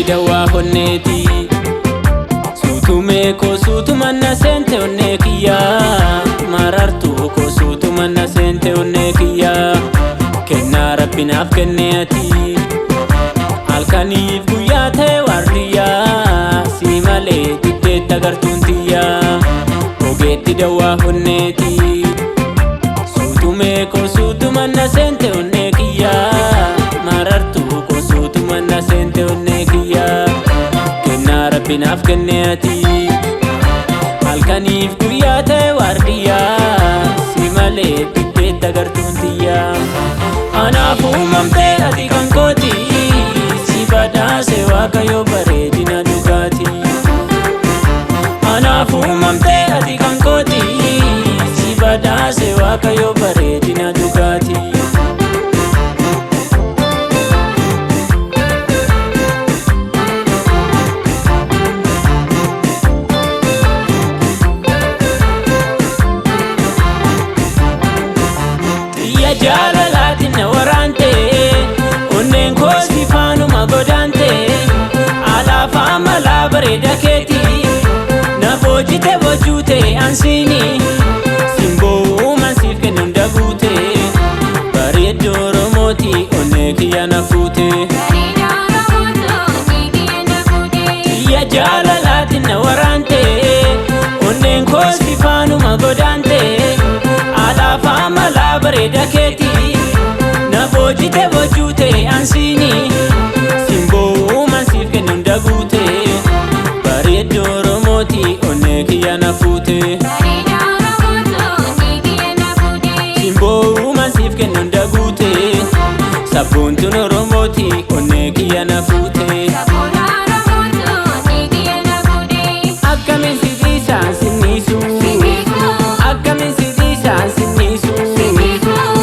Ogeetti dawaa honneeti. Suutumee koo suutuma na seente onnee kiyyaa. Marartuu koo suutuma na seente onnee kiyyaa. Kennaa rabbi naaf kenne ati. Halkaniif guyyaa ta'e waardiyyaa. Si malee diddeetti agartuun tiyyaa. Ogeetti dawaa honneeti. Suutumee koo suutuma na seente onnee kiyyaa. Marartuu koo suutuma na seente onnee kiyyaa. Kennaa rabbi naaf kenne ati. Halkaniif guyyaa ta'e waardiyyaa. Si malee diddeetti agartuun tiyyaa. Anaaf uumamtee ati kan kooti. Si badhaase Waaqayyo bareedina dhugaati. Anaaf uumamtee ati kan kooti. Si badhaase Waaqayyo bareedina dhugaati. Xiyya jaalalaatiin na waraante, onneen koo si faanuma godaante, alaaf amalaa bareeda keeti, na boojite bojuute ansiini, simboo uumaan siif kennu hunda guute, bareedduu Oromooti onnee kiyya na fuute. Xiyya jaalalaatiin na waraante, onneen koo si faanuma godaante, alaaf amalaa bareeda keeti, na boojite bojuute ansiini, simboo uumaan siif kennu hunda guute, bareedduu Oromooti onnee kiyya na fuute. Simboo uumaan siif kennu hunda guute, sabboontuun Oromooti onnee kiyya na fuute. Akkamiin si dhiisaan sinniisu? Akkamiin si dhiisaan sinniisu?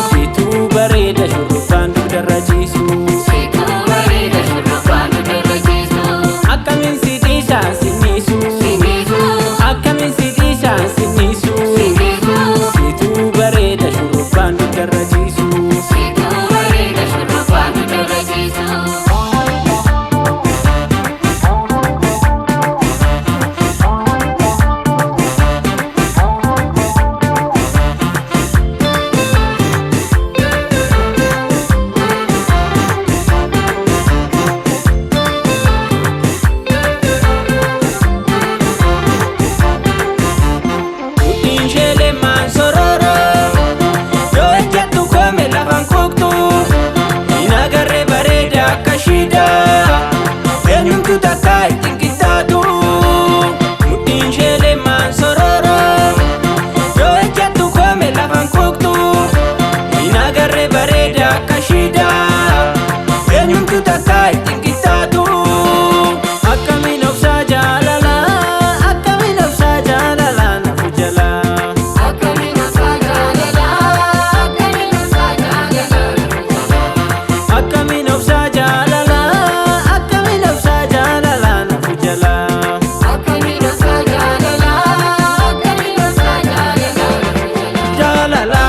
Situu bareeda shurrubbaan dugdarra ciisu. Akkamiin si dhiisaan sinniisu? Akkamiin si dhiisaan sinniisu? Situu bareeda shurrubbaan dugdarra ciisu. Mudhiin ishee leemmaan sororoo, yoo ejjattu koome lafaan kuuktu, hin agarree bareeda akka shiidaa, eenyumtu takka ittiin qixxaatu. Mudhiin ishee leemmaan sororoo, yoo ejjattu koome lafaan kuuktu, hin agarree bareeda akka shiidaa, eenyumtu takka ittiin qixxaatu. Akkamiin obsaa jaalala, akkamiin obsaa jaalala nafu jalaa. Akkamiin obsaa jaalala, akkamiin obsaa jaalala nafu jalaa. Jaalala